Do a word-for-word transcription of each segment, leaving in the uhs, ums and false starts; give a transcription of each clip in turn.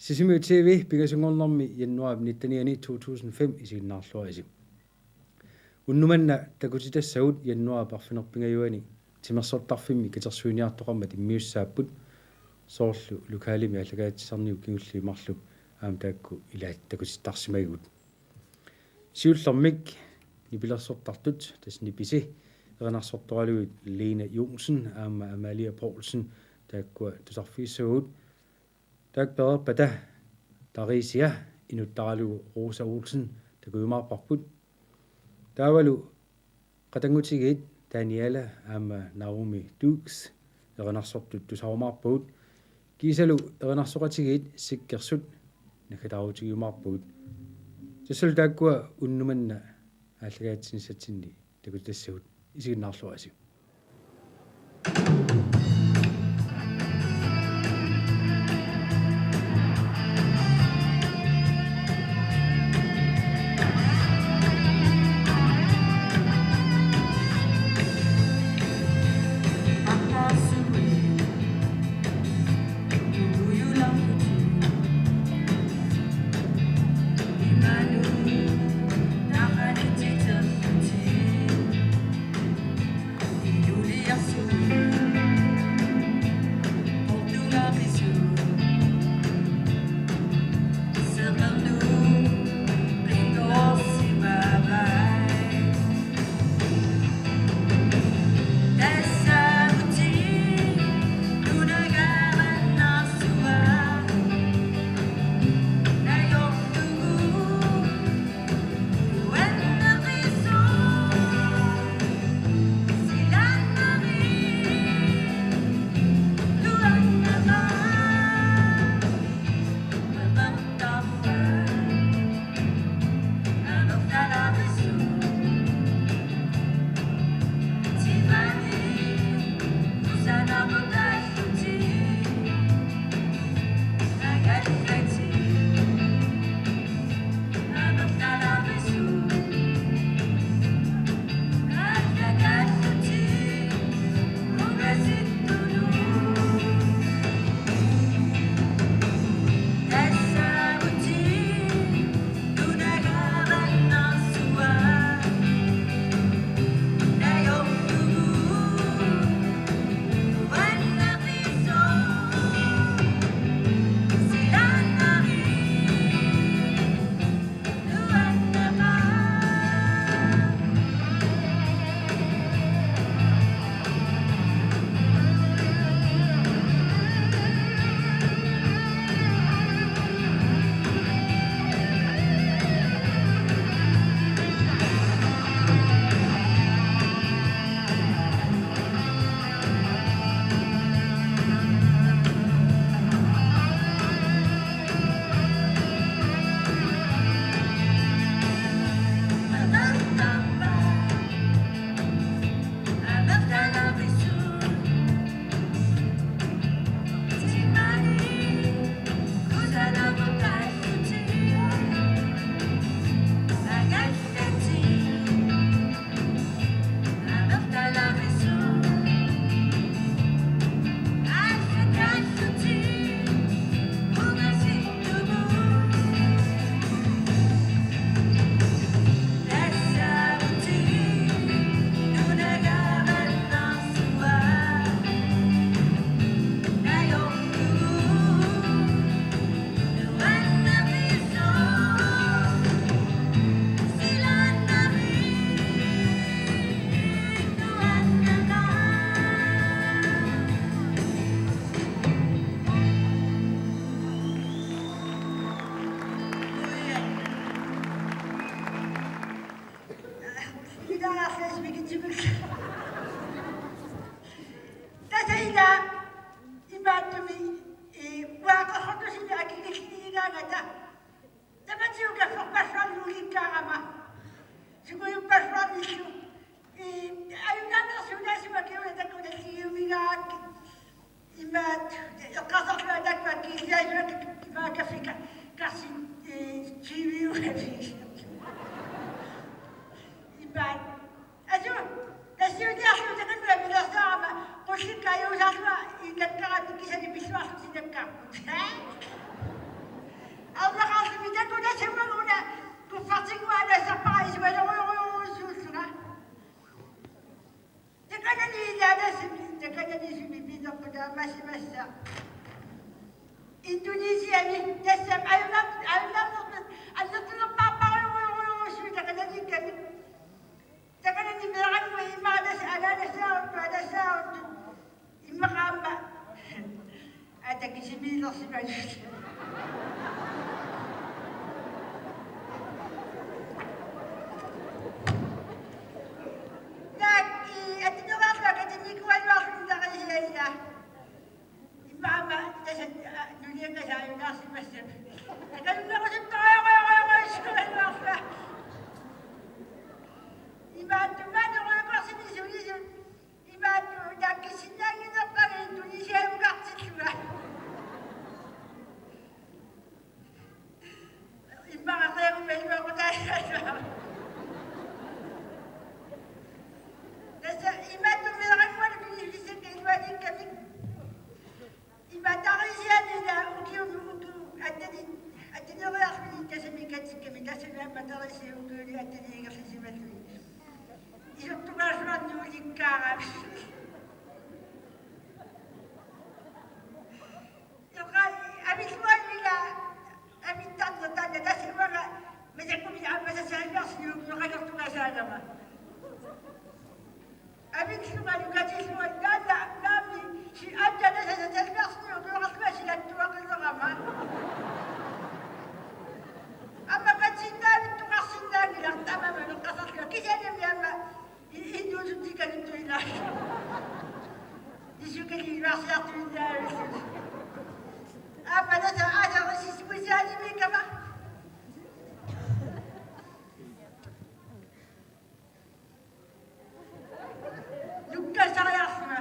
Sisimiut T V pingasunngornermi januaarip nittenianni to tusind fem isiginnaarluarisi. Unnuk manna takutitassagut januaarip arfineq-pingajuanni timersortarfimmi katersuiniartoqarmat immiussaapput, soorlu lokalimi aallakaatitsisarnigut kingulliit marluk aamma taakku ilaat takutittarsimagigut. Siullermik nipilersortartut, tassa nipisi, erinarsortoralugu Lene Johnsen aamma Amalie Poulsen taakkua tusarfigissavagut. Taakku pereerpata Tarisia inuttaralugu Rosa Olsen takujumaarparput. Taavalu qatanngutigiit Daniela aamma Naomi Dukes erinarsortut tusarumaarpagut. Kiisalu erinarsoqatigiit Sikkersut naggataarutigiumaarpagut. Tassalu taakkua unnuk manna aallakaatitsinissatsinni takutitassagut, isiginnaarluarisi. Tassa ila imaattumik, ee, uanga qerrortusinnut akikilligigaangata. Tamatigut kaffarpassuarnik ulikkaarama. Sukujuppassuarnillu. Ee, ajunaannersuunaasuma kiuna takuuna siumigaak. Imaat, eqqarsarlunga taakku akiliisuakka imaakkaffika karsin, ee, tyve uaffik. Imaat. Asu, tassiutiarlugu takanna pilersaarama, qullikka ajuusaarlunga innakkara pikisani pilluarlugu sinakkaarput. Fartinguaalassarpara isumalerujorujorujussuullunga. Takanani ilaanasimi, takanani sumi piinerput taamaasimassa. Indonesiami tassami ajunnar-, ajunnaarnerput, annertunerpaarparujorujorujussuit takananiikkami. Takanani meerannguaq immaqa tassa anaanassaaruttoq, anaassaaruttoq. Immaqa aamma. Ata kisimiilersimagut. Taakku attuneqarluta katinikualuarluni tarisiaina. Immaqa aamma tassa, a, nuliakka saajunnaarsimassap. Takanunnerusuttorujorujorujorujusualuarlunga. Imaattumani rujokorsini sulisut. Imaattumut taakkisinnaannginerpara Indonesiamukartillunga. Immaqa qiagumaluaqutaassaallunga. Tassa imaattumut meeranngualu kinisissakka iluaniikkamik. Ima tarisiani ila ukiuni ukiut attani-, attaneriarluni tassami katikkami tassami aamma tarisiat ukiuni attani ingerlasimalluni. Isertugaasuarni ulikkaarami. Joka avilluarnila amittarneq taanna tassa uanga masakkumik aamma seksoghalvfjerdsini ukioqalertugasaagama. Avillunga lukatillunga taanna naamik si-, aatsaat tassa seksoghalvfjerdsini ukioqarlunga silattuaqilerama. Aamma katinnaavittoqarsinnaanngilaq taamaammat eqqarsarlunga kisiannimi aamma i-, innuusuttikaluttuinnaa. Isukaliilaarsiartuinnaavillutik. Aamma tassa aasaq siskuisaanimiikkama. Nukkassariarlunga.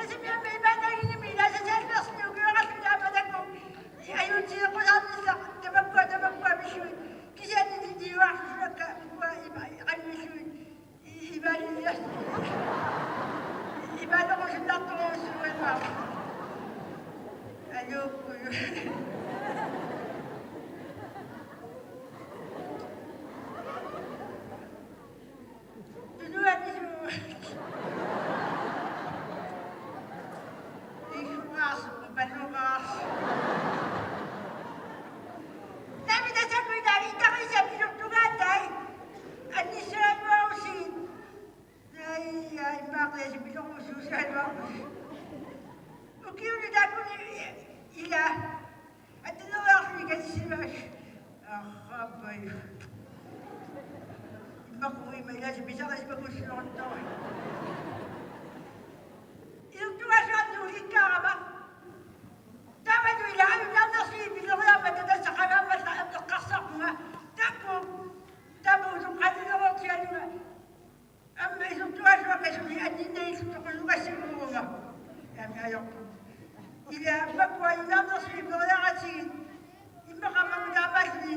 Tassami aamma imaannaanngimmat ilaasasaallunga ukioqarlunga aamma taakku ajuutsigeqqusaarnissaq tamakkua tamakkua pisuit. Kisianni niuarsuakka ukua ima qanilluit i-, imaannias-, imaanerusunnartorujussuugaluarput. Ajuukkuju. Tunuanilu. Ihuaas, panuaas. Namita sakuita, itarisap iluqtugaatai. Annissualuarusi. Ai, ai, maaqia sipilorusuusaluarusi. Ukiuni taakuni ila. Attuneruarluni katissimasoq. Arrappai. Immaqui ima ilaasa pisarisimakussuaruttoq. Iluqtugasuarni ulikkaarama. Taamatu ila ajunnaarnersuit pileriarmata tassa qangaammallu eqqarsarpunga. Taakku. Taama usuqatileruartigalunga. Aamma isertugaasuakka suli anninnaillu toqulugassimmuuma. Taama ajorput. Ila makkua ajunnaarnersuit periaratigit. Immaqa aamma taamaalluni.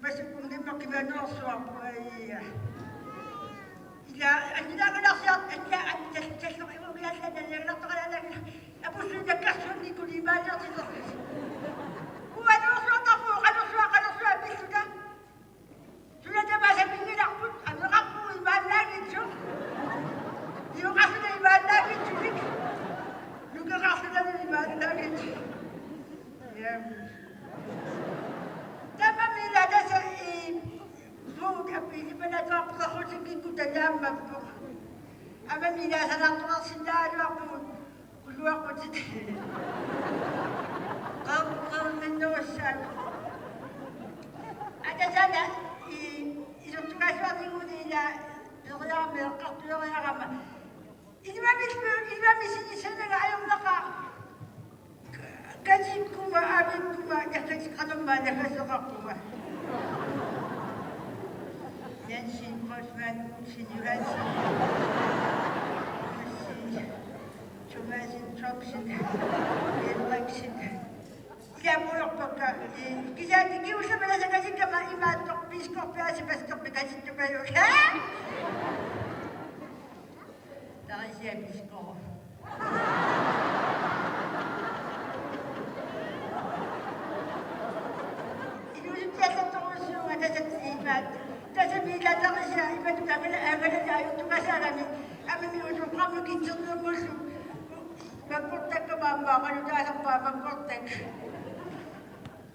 Massakkut immaqa qimanersuarput aia. Ila annilaangalarsiar annia annital talloq imugiallanna annilaangalartoqalaannaanngilaq. Apussuinnakkarsuunnikkut imaaliortilerlutik. Uanuorsuartarpugut qanorsuaq qanorsuaq pilluta. Suna tamaasa pinngilarput, ameqarpugut imaannaanngitsoq. Iuqarluni imaannaanngitsumik. Nukeqarlunani imaannaanngitsoq. Jaa. Tamanna ila tassa i puut appi imanatuarpuqarlutinngikku tanaamappoq. Aamma ila sanartoqarsinnaagaluarpugut. Uluaqqutit. Qau-, qauminnerussaaq. Ataataga i-, isertugaasuarnikuuvoq ila periarama eqqartueriarama. Ilumamillu, ilumami sinissananga ajornaqaaq. Katikkuma, avikkuma, naggat-, qanormaa naggaseqarpunga. Jensen, Kreutzmann, Olsen, Johansen. Robsen. Henriksen. Ila puorpakka, eh, kisianni kingullermik nasakasikkama imaattoq biskoppi aasiit pastorpit katittukajuit. Tarisia biskop. Inuusuttuallattoorusuunga tassa imaat. Tassami ila Tarisia imatut angala-, angalataajuttukasaagami. Aamma utoqqarnut kingullermullu. Makkortakkama aamma oqalutaasarpaa makkortak.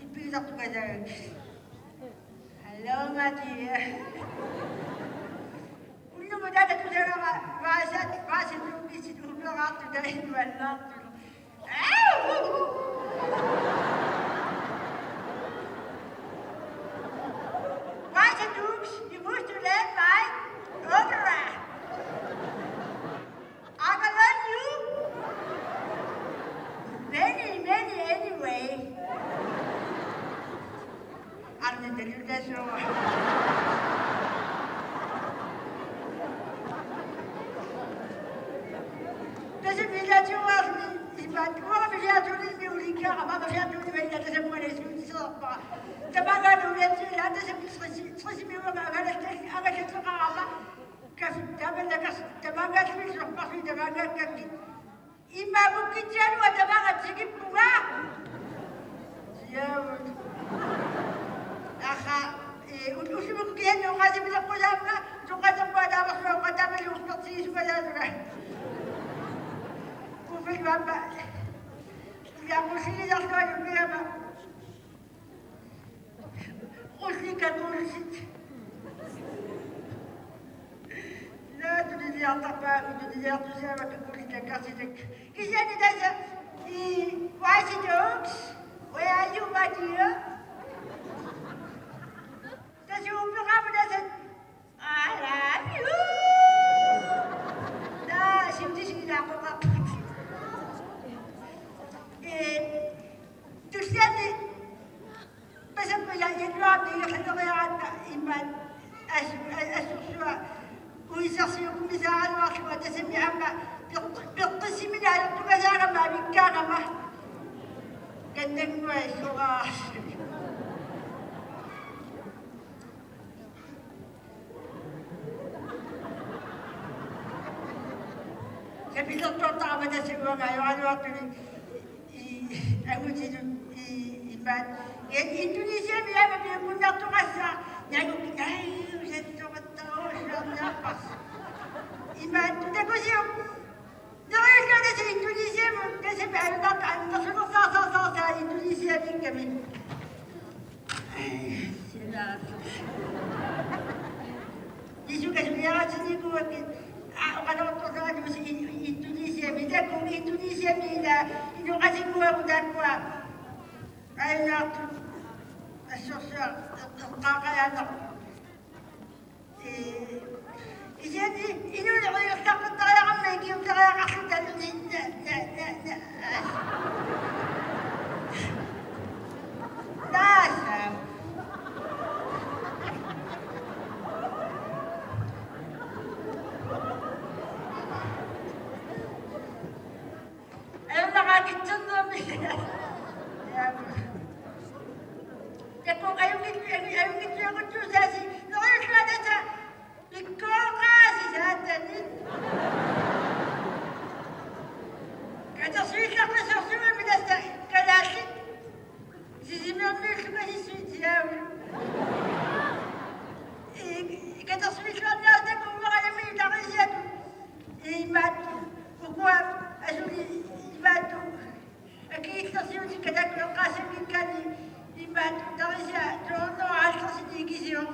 Ippigisartukasaagakku. Hello, Mathias. Unnuk taanna tusarama vaasat, vaasat tukkissit uperartut tainnuannaartut. Vaasat tuks, you must to let my opera. I can love you. Many, many, anyway. Arne telulasuo. Tassa milajuarni imaat uanga milajuarni ulikkaarama milajuarni ila tassa muanasuun siorpa. Tamagalu uliatsila tassa trisi, trisi miuama agalatti, agalatti qarama. Kas-, tamanna kas-, tamaangaattumik sorpassuit tamaangaakkakkit. Immaqa kukkitsianua tamaanga tikippunga. Siaavut. Aha, eh, ut-, ullumi kukkianni oqaasimileqqusaamma, soqaterpaa taamarlua oqaataamali uppertigisumalaarlunga. Uffillu aamma. Uliaqusilisarlualu ukiama. Ullikka kuulsit. Naa, tuniniartarpaa, tuniniartusaavakka kuulsit takkarsitak. Kisianni tassa, i, Whitey Dogs, where are you, my dear? Tassa uummeqaama tassa, I love you. Naa, siutisinaaqoqarput. Ee, tulliani pasappa ja-, januaarip ingerlaneriaratta imaat as-, a-, assorsuaq uisarsiukumisaaraluarlunga tassami aamma peq-, peqqissiminaalertukasaagama avikkaagama. Kannannguaq illugaarsi. Sapilertortarama tassa uanga ajoraluartuni i-, angutinut i-, imaat. Ian Indonesiami aamma piukkunnartoqassaaq. Nanu-, nanu-, sattoqattaruusiarniarpasi. Imaat, takusiuk. Neriullugu tassa Indonesiamut, tassa alunaarta annersunersaarsaarsaarsaa Indonesiamikkami. Sila. Isuka suliaratinikuuakka, aa, oqaloqatorluarlusi In-, Indonesiami, takuuk Indonesiami ila, inoqatinnguagut taakkua. Alunaartut assorsuaq, eq-, eqqaaqajaannarput. Ee, kisianni inuuneq ingerlaqqittariaqarmat ikiuteriaqarluta na, na, na, na. Taasa. Ajornaqaaq kitsernermi. Takuuk ajunngit-, ajunngitsuagutsuusaasi. Neriulluarnata pikkooqaasi saatani. Katersuillaqqissorsuugami tassa kalaallit. Sisimiormiulluta sissuit siaavut. I-, katersuilluarniartakkut uummeqalami Tarisiatut. Imaattoq, ukua asuli imaattoq. Akiillersiutikka taakku eqqaassanngikkaanni imaattoq Tarisia to hundrede og halvtreds ikisivoq.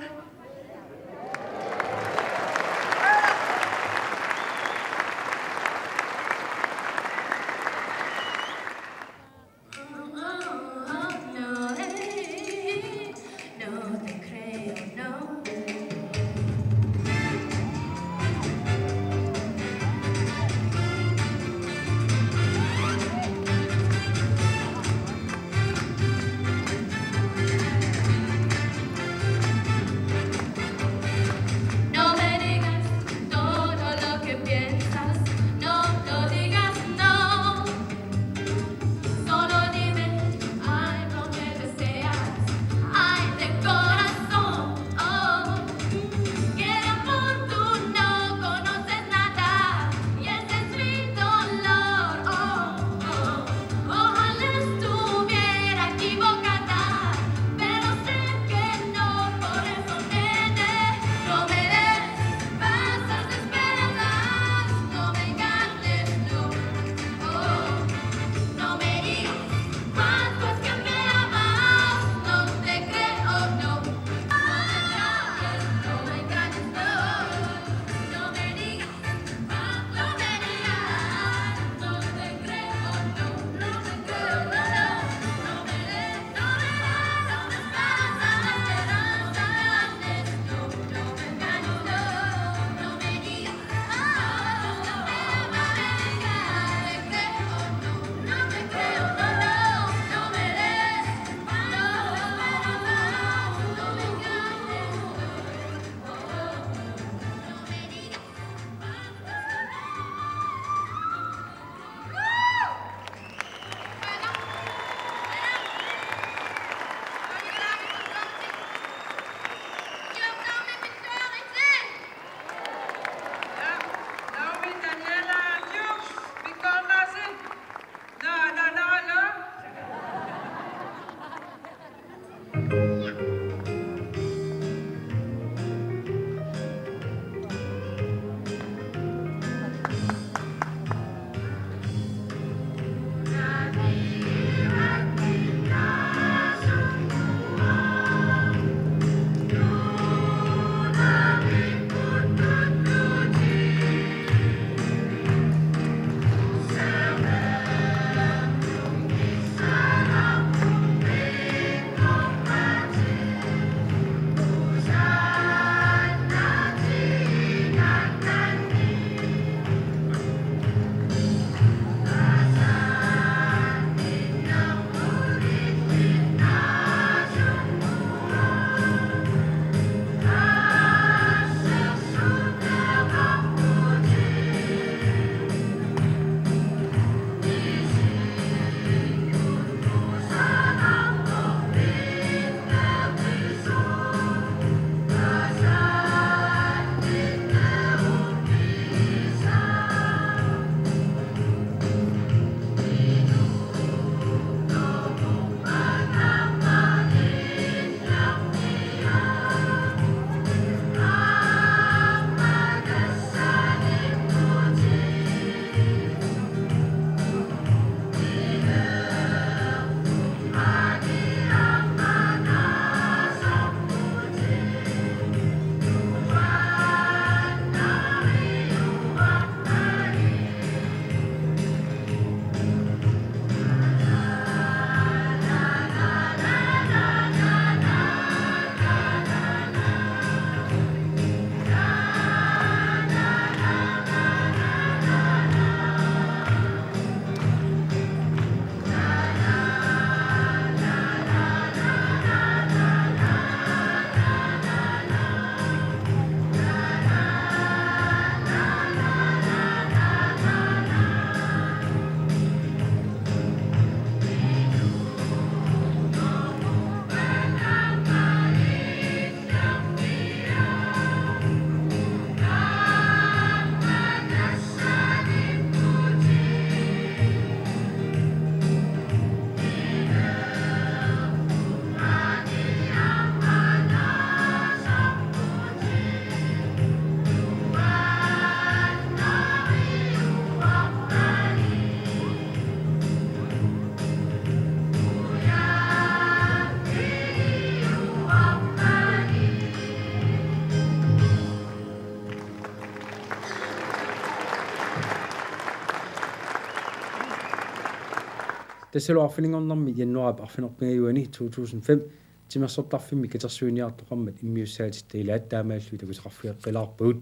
Tassalu arfininngornermi januaarip arfineq-pingajuani to tusind fem timersortarfimmi katersuiniartoqarmat immiussaatitta ilaat taamaalilluni takuteqarfigeqqilaarpagut.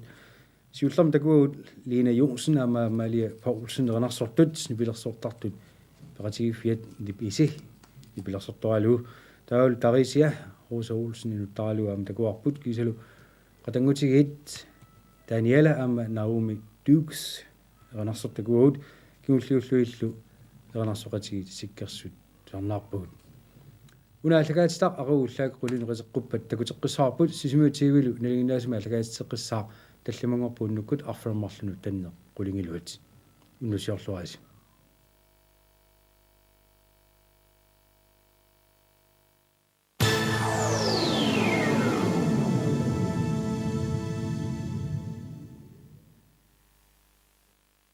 Siullermik takuagut Lina Johnsen aamma Amalie Poulsen erinarsortut nipilersortartut peqatigiiffiat Nip Isi nipilersortoralugu. Taavalu Tarisia Rosa Olsen inuttaralugu aamma takuarput kiisalu qatanngutigiit Daniela aamma Naomi Dukes erinarsortut takuagut kingulliullugillu erinarsoqatigiit Sikkersut tusarnaarpagut. Una aallakaatitaq aqagu ullaakkut qulinut qiteqquppat takuteqqissavarput, Sisimiut T V-lu nalinginnaasumik aallakaatitseqqissaaq tallimanngorpat unnukkut arfineq-marlunut tanneq qulingiluat. Unnussiorluarisi.